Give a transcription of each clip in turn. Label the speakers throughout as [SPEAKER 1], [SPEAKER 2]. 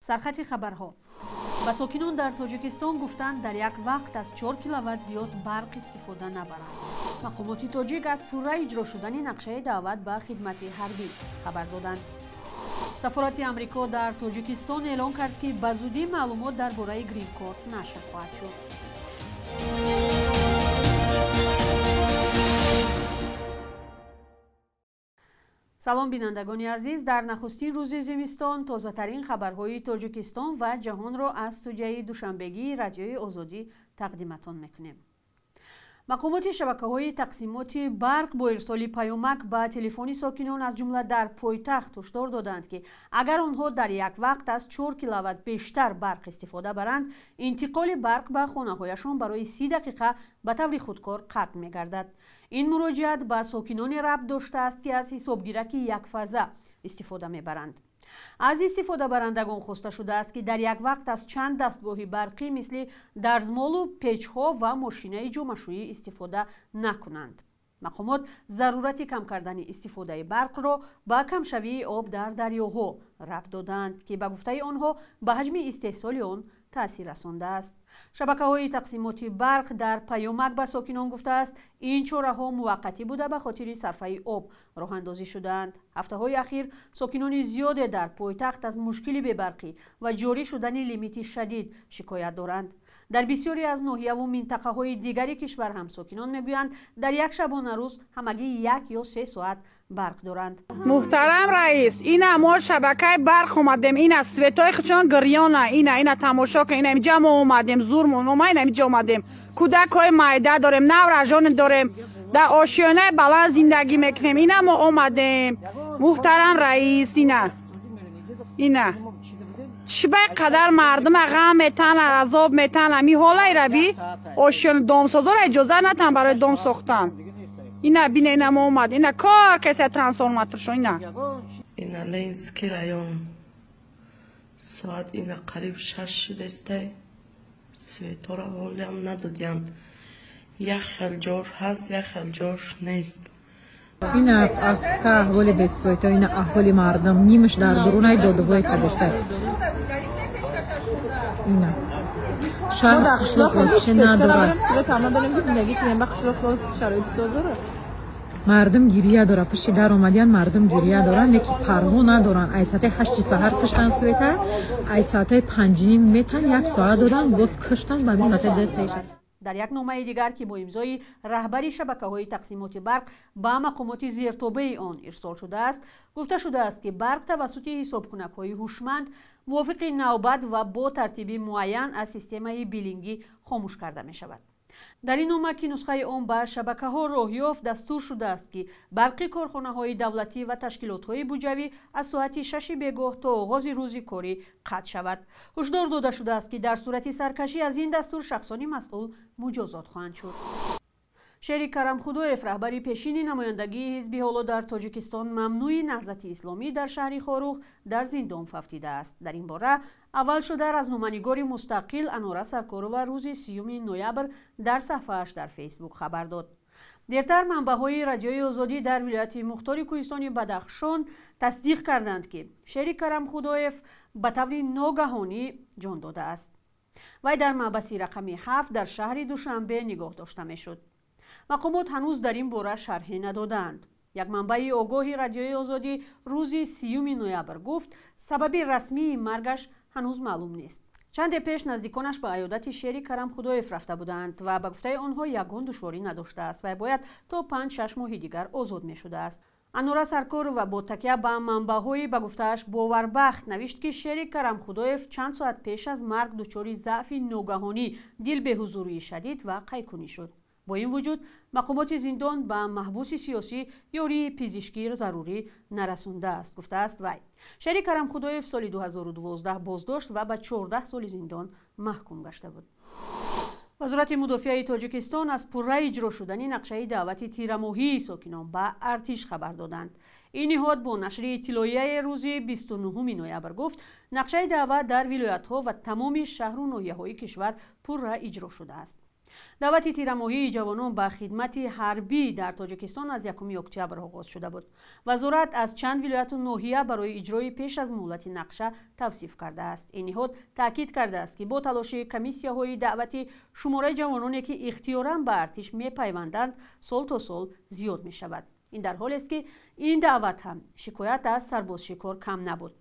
[SPEAKER 1] Сархати хабарҳо. Ба сокинон дар Тоҷикистон гуфтанд, дар як вақт аз 4 киловатт зиёд барқ истифода набаранд. Мақомоти тоҷик аз пурра иҷро шудани нақшаи даъват ба хидмати ҳарбӣ хабар доданд. Сафорати Амрико дар Тоҷикистон эълон кард, ки ба зудӣ маълумот дар бораи грин-корт нашр хоҳад шуд. Салом, бинандагони азиз. Дар нахустин рӯзи зимистон тозатарин хабарҳои Тоҷикистон ва ҷаҳонро аз студияи душанбегии Радиои Озодӣ тақдиматон мекунем. Мақомоти шабакаҳои тақсимоти барқ бо ирсоли паёмак ба телефони сокинон, аз ҷумла дар пойтахт, ҳушдор доданд, ки агар онҳо дар як вақт аз 4 киловатт бештар барқ истифода баранд, интиқоли барқ ба хонаҳояшон барои 30 дақиқа ба таври худкор қатъ мегардад. Ин муроҷиат ба сокиноне рабт доштааст, ки аз ҳисобгираки якфаза истифода мебаранд. Аз истифодабарандагон хоста шудааст, ки дар як вақт аз чанд дастгоҳи барқӣ, мисли дарзмолу печҳо ва мошинаи ҷомашӯӣ, истифода накунанд. Мақомот зарурати кам кардани истифодаи барқро ба камшавии об дар дарёҳо рабт доданд, ки ба гуфтаи онҳо ба ҳаҷми истеҳсоли он таъсир расондааст. Шабакаҳои тақсимоти барқ дар паёмак ба сокинон гуфтааст, ин чораҳо муваққатӣ буда, ба хотири сарфаи об роҳандозӣ шудаанд. Ҳафтаҳои ахир сокинони зиёде дар пойтахт аз мушкили бебарқӣ ва ҷорӣ шудани лимити шадид шикоят доранд. Дар бисёре аз ноҳияву минтақаҳои дигари кишвар ҳам сокинон мегӯянд, дар як шабонарӯз ҳамагӣ 1 ё 3 соат барқ доранд.
[SPEAKER 2] Муҳтарам раис, ина мо шабакаи барқ омадем, ина светои хучон гирёна, ина ина тамошо кун, ина инҷа мо омадем, зурмон ома, ина инҷа омадем. Кӯдакҳои майда дорем, навражон дорем, дар ошёнаи баланд зиндагӣ мекунем. Ина мо омадем, муҳтарам раис, ина ина чӣ ба қадар мардума ғам метана, азоб метана. Ми ҳолаи раби ошёна домсозоро иҷоза натан барои дом сохтан. Ина бина, ина мо омад, ина кор касе трансформаторшон ина.
[SPEAKER 3] Ина Ленинский район, соат ина қариб 6 шудестай, светора ҳолиам надодиянд. Як хел ҷош ҳаст, як хел ҷош нест.
[SPEAKER 4] Ина ака, аҳволи бесвето, ина аҳволи мардум, нимаш дар дурунай додувой кадестай. Ина шаҳр қишлоқ вообще надорад. Мардум гирия дора, пушти дар омадиян, мардум гирия доранд, леки парво надоранд. Ай соати 8-и саҳар куштан света, ай соатаи 5:30 метан, як соат додан, боз куштан ба ҳамин соати 2-3 шаб.
[SPEAKER 1] Дар як номаи дигар, ки бо имзои раҳбари шабакаҳои тақсимоти барқ ба мақомоти зертобеи он ирсол шудааст, гуфта шудааст, ки барқ тавассути ҳисобкунакҳои ҳушманд мувофиқи навбат ва бо тартиби муайян аз системаи биллингӣ хомӯш карда мешавад. Дар ин нома, ки нусхаи он ба шабакаҳо роҳ ёфт, дастур шудааст, ки барқи корхонаҳои давлатӣ ва ташкилотҳои буҷавӣ аз соати 6-и бегоҳ то оғози рӯзи корӣ қатъ шавад. Ҳушдор дода шудааст, ки дар сурати саркашӣ аз ин дастур шахсони масъул муҷозот хоҳанд шуд. Шери Карамхудоев, раҳбари пешини намояндагии ҳизби ҳоло дар Тоҷикистон мамнӯи Наҳзати Исломӣ дар шаҳри Хоруғ, дар зиндон фавтидааст. Дар ин бора аввал шуда разноманигори мустақил Анора Саркорова рӯзи 30-юми ноябр дар саҳфааш дар Фейсбук хабар дод. Дертар манбаъҳои Радиои Озодӣ дар вилояти мухтори кӯҳистони Бадахшон тасдиқ карданд, ки Шери Карамхудоев ба таври ногаҳонӣ ҷон додааст. Вай дар маҳбаси рақами 7 дар шаҳри Душанбе нигоҳ дошта мешуд. Мақомот ҳанӯз дар ин бора шарҳе надодаанд. Як манбаи огоҳи Радиои Озодӣ рӯзи 30-юми ноябр гуфт, сабаби расмии маргаш ҳанӯз маълум нест. Чанде пеш наздиконаш ба аёдати Шери Карамхудоев рафта буданд ва ба гуфтаи онҳо ягон душворӣ надоштааст ва бояд то 5-6 моҳи дигар озод мешудааст. Анора Саркорова бо такя ба манбаъҳои ба гуфтааш боварбахт навишт, ки Шери Карамхудоев чанд соат пеш аз марг дучори заъфи ногаҳонӣ, дилбеҳузурии шадид ва қайкунӣ шуд. Бо ин вуҷуд мақомоти зиндон ба маҳбуси сиёсӣ ёрии пизишкии зарурӣ нарасондааст, гуфтааст вай. Шери Карамхудоев соли 2012 боздошт ва ба 14 соли зиндон маҳкум гашта буд. Вазорати мудофиаи Тоҷикистон аз пурра иҷро шудани нақшаи даъвати тирамоҳии сокинон ба артиш хабар доданд. Ин ниҳод бо нашри иттилоияи рӯзи 29 ноябр гуфт, нақшаи даъват дар вилоятҳо ва тамоми шаҳру ноҳияҳои кишвар пурра иҷро шудааст. Даъвати тирамоҳии ҷавонон ба хидмати ҳарбӣ дар Тоҷикистон аз 1 октябр оғоз шуда буд. Вазорат аз чанд вилояту ноҳия барои иҷрои пеш аз муҳлати нақша тавсиф кардааст. Ин ниҳод таъкид кардааст, ки бо талоши комиссияҳои даъватӣ шумораи ҷавононе, ки ихтиёран ба артиш мепайванданд, сол то сол зиёд мешавад. Ин дар ҳолест, ки ин даъват ҳам шикоят аз сарбозшикор кам набуд.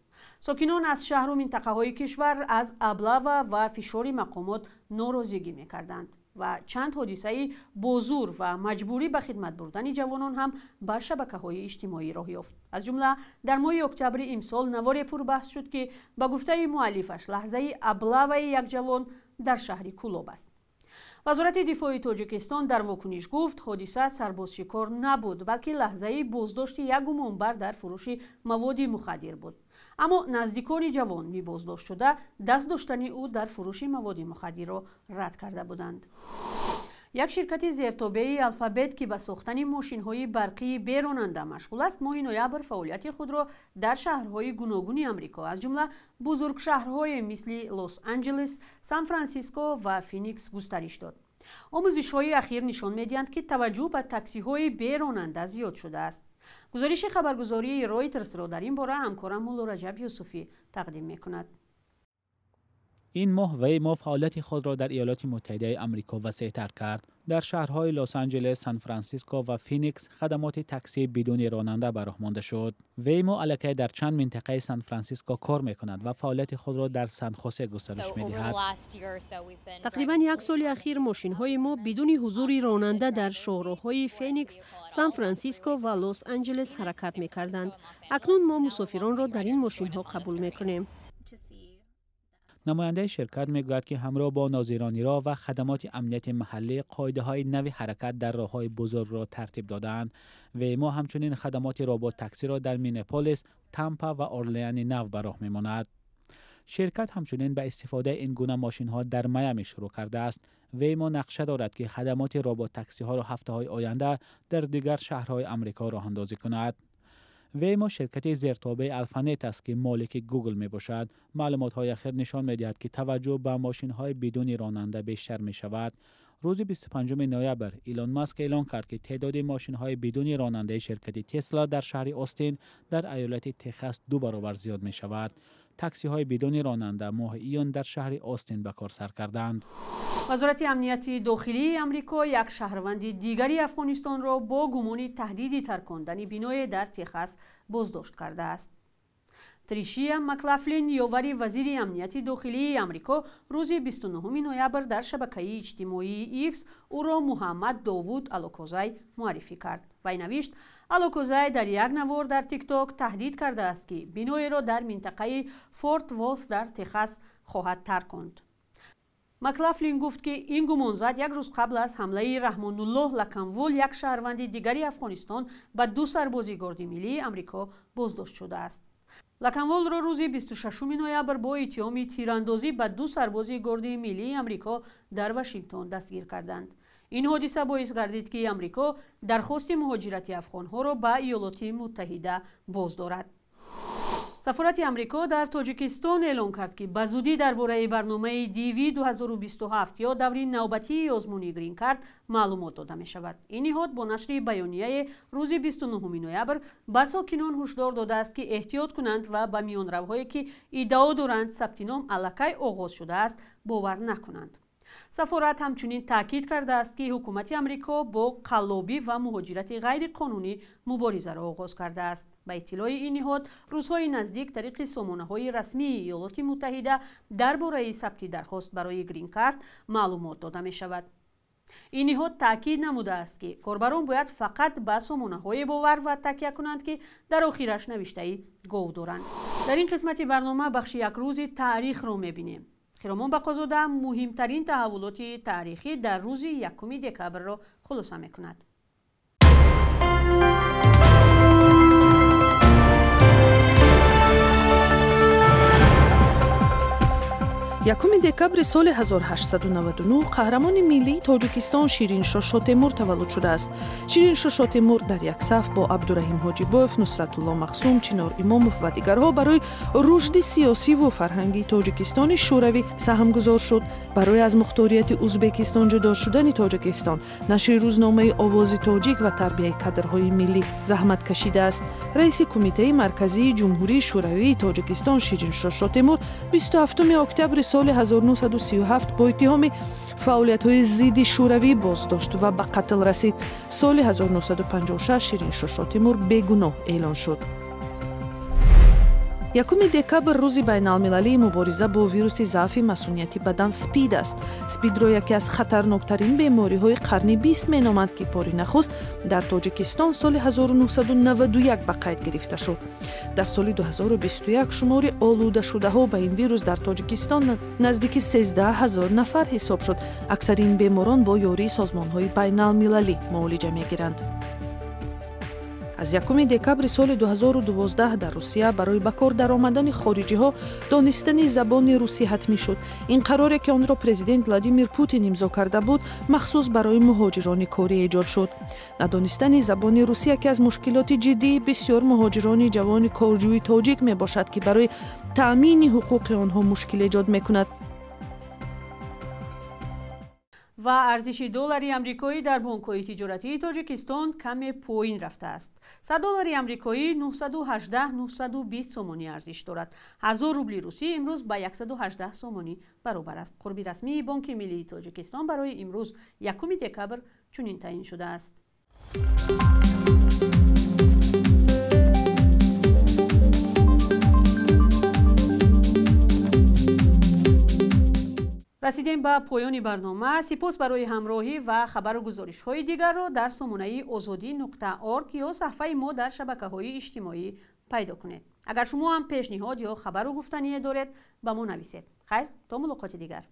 [SPEAKER 1] Сокинон аз шаҳру минтақаҳои кишвар аз аблава ва фишори мақомот норозигӣ мекарданд ва чанд ҳодисаи бо зур ва маҷбурӣ ба хидмат бурдани ҷавонон ҳам ба шабакаҳои иҷтимоӣ роҳ ёфт. Аз ҷумла дар моҳи октябри имсол наворе пурбаҳс шуд, ки ба гуфтаи муаллифаш лаҳзаи аблаваи як ҷавон дар шаҳри Кӯлоб аст. Вазорати дифои Тоҷикистон дар вокуниш гуфт, ҳодиса сарбозшикор набуд, балки лаҳзаи боздошти як гумонбар дар фурӯши маводи мухаддир буд. Аммо наздикони ҷавон мебоздошт шуда даст доштани ӯ дар фурӯши маводи мухаддирро рад карда буданд. Як ширкати зертобеи Алфабет, ки ба сохтани мошинҳои барқии беронанда машғул аст, моҳи ноябр фаъолияти худро дар шаҳрҳои гуногуни Амрико, аз ҷумла бузургшаҳрҳое мисли Лос Анҷелес, Сан Франсиско ва Феникс густариш дод. Омӯзишҳои ахир нишон медиҳанд, ки таваҷҷӯҳ ба таксиҳои беронанда зиёд шудааст. Гузориши хабаргузории Ройтерсро дар ин бора ҳамкорам Муллораҷаб Юсуфӣ тақдим мекунад.
[SPEAKER 5] Ин моҳ Веймо фаъолияти худро дар Иёлоти Муттаҳидаи Амрико васеътар кард. Дар шаҳрҳои Лос Анҷелес, Сан Франсиско ва Феникс хадамоти таксӣ бидуни ронанда ба роҳ монда шуд. Веймо аллакай дар чанд минтақаи Сан Франсиско кор мекунад ва фаъолияти худро дар Сан Хосе густариш медиҳад.
[SPEAKER 6] Тақрибан як соли ахир мошинҳои мо бидуни ҳузури ронанда дар шоҳроҳҳои Феникс, Сан Франсиско ва Лос Анҷелес ҳаракат мекарданд. Акнун мо мусофиронро дар ин мошинҳо қабул мекунем.
[SPEAKER 5] Намояндаи ширкат мегӯяд, ки ҳамроҳ бо нозирони роҳ ва хадамоти амнияти маҳаллӣ қоидаҳои нави ҳаракат дар роҳҳои бузургро тартиб додаанд. Веймо ҳамчунин хадамоти роботаксиро дар Миннеаполис, Тампа ва Орлеани Нав ба роҳ мемонад. Ширкат ҳамчунин ба истифодаи ин гуна мошинҳо дар Майами шурӯъ кардааст. Веймо нақша дорад, ки хадамоти роботаксиҳоро ҳафтаҳои оянда дар дигар шаҳрҳои Амрико роҳандозӣ кунад. Веймо ширкати зертобеи Алфанет аст, ки молики Гугл мебошад. Маълумотҳои ахир нишон медиҳад, ки таваҷҷӯҳ ба мошинҳои бидуни ронанда бештар мешавад. Рӯзи 25 ноябр Илон Маск эълон кард, ки теъдоди мошинҳои бидуни ронандаи ширкати Тесла дар шаҳри Остин дар айолати Техас ду баробар зиёд мешавад. Таксиҳои бидуни ронанда моҳи июн дар шаҳри Остин ба кор сар карданд.
[SPEAKER 1] Вазорати амнияти дохилии Амрико як шаҳрванди дигари Афғонистонро бо гумони таҳдиди таркондани биное дар Техас боздошт кардааст. Тришия Маклафлин, ёвари вазири амнияти дохилии Амрико, рӯзи 29 ноябр дар шабакаи иҷтимоии Икс ӯро Муҳаммад Довуд Алокозай муаррифӣ кард. Вай навишт, Алокозай дар як навор дар Тикток таҳдид кардааст, ки биноеро дар минтақаи Форт Волс дар Техас хоҳад тарконд. Маклафлин гуфт, ки ин гумонзад як рӯз қабл аз ҳамлаи Раҳмонуллоҳ Лаканвол, як шаҳрванди дигари Афғонистон, ба ду сарбози Горди миллии Амрико боздошт шудааст. Лаканволро рӯзи 26 ноябр бо иттиҳоми тирандозӣ ба ду сарбози Горди миллии Амрико дар Вашингтон дастгир карданд. Ин ҳодиса боис гардид, ки Амрико дархости муҳоҷирати афғонҳоро ба Иёлоти Муттаҳида боздорад. Сафорати Амрико дар Тоҷикистон эълон кард, ки ба зудӣ дар бораи барномаи DV 2027 ё даври навбатии озмуни грин-карт маълумот дода мешавад. Ин ниҳод бо нашри баёнияе рӯзи 29 ноябр ба сокинон ҳушдор додааст, ки эҳтиёт кунанд ва ба миёнравҳое, ки иддао доранд сабти ном аллакай оғоз шудааст, бовар накунанд. Сафорат ҳамчунин таъкид кардааст, ки ҳукумати Амрико бо қаллобӣ ва муҳоҷирати ғайриқонунӣ муборизаро оғоз кардааст. Ба иттилои ин ниҳод, рӯзҳои наздик тариқи сомонаҳои расмии Иёлоти Муттаҳида дар бораи сабти дархост барои грин-карт маълумот дода мешавад. Ин ниҳод таъкид намудааст, ки корбарон бояд фақат ба сомонаҳое бовар ва такя кунанд, ки дар охираш навиштаи gov доранд. Дар ин қисмати барнома бахши якрӯзи таърихро мебинем. Хиромон Бақозода муҳимтарин таҳаввулоти таърихӣ дар рӯзи 1 декабрро хулоса мекунад.
[SPEAKER 7] 1 декабри соли 1899 қаҳрамони миллии Тоҷикистон Шириншоҳ Шотемур таваллуд шудааст. Шириншоҳ Шотемур дар як саф бо Абдураҳим Ҳоҷибоев, Нусратулло Махсум, Чинор Имомов ва дигарҳо барои рушди сиёсиву фарҳангии Тоҷикистони Шӯравӣ саҳмгузор шуд. Барои аз мухторияти Узбекистон ҷудо шудани Тоҷикистон, нашри рӯзномаи Овози Тоҷик ва тарбияи кадрҳои миллӣ заҳмат кашидааст. Раиси Кумитаи Марказии Ҷумҳурии Шӯравии Тоҷикистон Шириншоҳ Шотемур 27 октябри соли 1937 бо иттиҳоми фаъолиятҳои зидди шӯравӣ боздошт ва ба қатл расид. Соли 1956 Шириншоҳ Шотемур бегуноҳ эълон шуд. 1 декабр рӯзи байналмилалии мубориза бо вируси заъфи масунияти бадан СПИД аст. СПИДро яке аз хатарноктарин бемориҳои қарни 20 меноманд, ки бори нахуст дар Тоҷикистон соли 1991 ба қайд гирифта шуд. Дар соли 2021 шумори олудашудаҳо ба ин вирус дар Тоҷикистон наздики 13 000 нафар ҳисоб шуд. Аксари ин беморон бо ёрии созмонҳои байналмилалӣ муолиҷа мегиранд. Аз 1 декабри соли 2012 дар Русия барои ба кор даромадани хориҷиҳо донистани забони русӣ ҳатмӣ шуд. Ин қароре, ки онро президент Владимир Путин имзо карда буд, махсус барои муҳоҷирони корӣ эҷод шуд. Надонистани забони русӣ яке аз мушкилоти ҷиддии бисёр муҳоҷирони ҷавони корҷӯи тоҷик мебошад, ки барои таъмини ҳуқуқи онҳо мушкил эҷод мекунад.
[SPEAKER 1] Ва арзиши доллари амрикоӣ дар бонкҳои тиҷоратии Тоҷикистон каме поин рафтааст. 100 доллари амрикоӣ 918-920 сомонӣ арзиш дорад. 1000 рубли русӣ имрӯз ба 118 сомонӣ баробар аст. Қурби расмии Бонки миллии Тоҷикистон барои имрӯз 1 декабр чунин таъин шудааст. Расидем ба поёни барнома. Сипос барои ҳамроҳӣ ва хабару гузоришҳои дигарро дар сомонаи озодӣ.орг ё саҳфаи мо дар шабакаҳои иҷтимоӣ пайдо кунед. Агар шумо ҳам пешниҳод ё хабару гуфтание доред, ба мо нависед. Хайр, то мулоқоти дигар.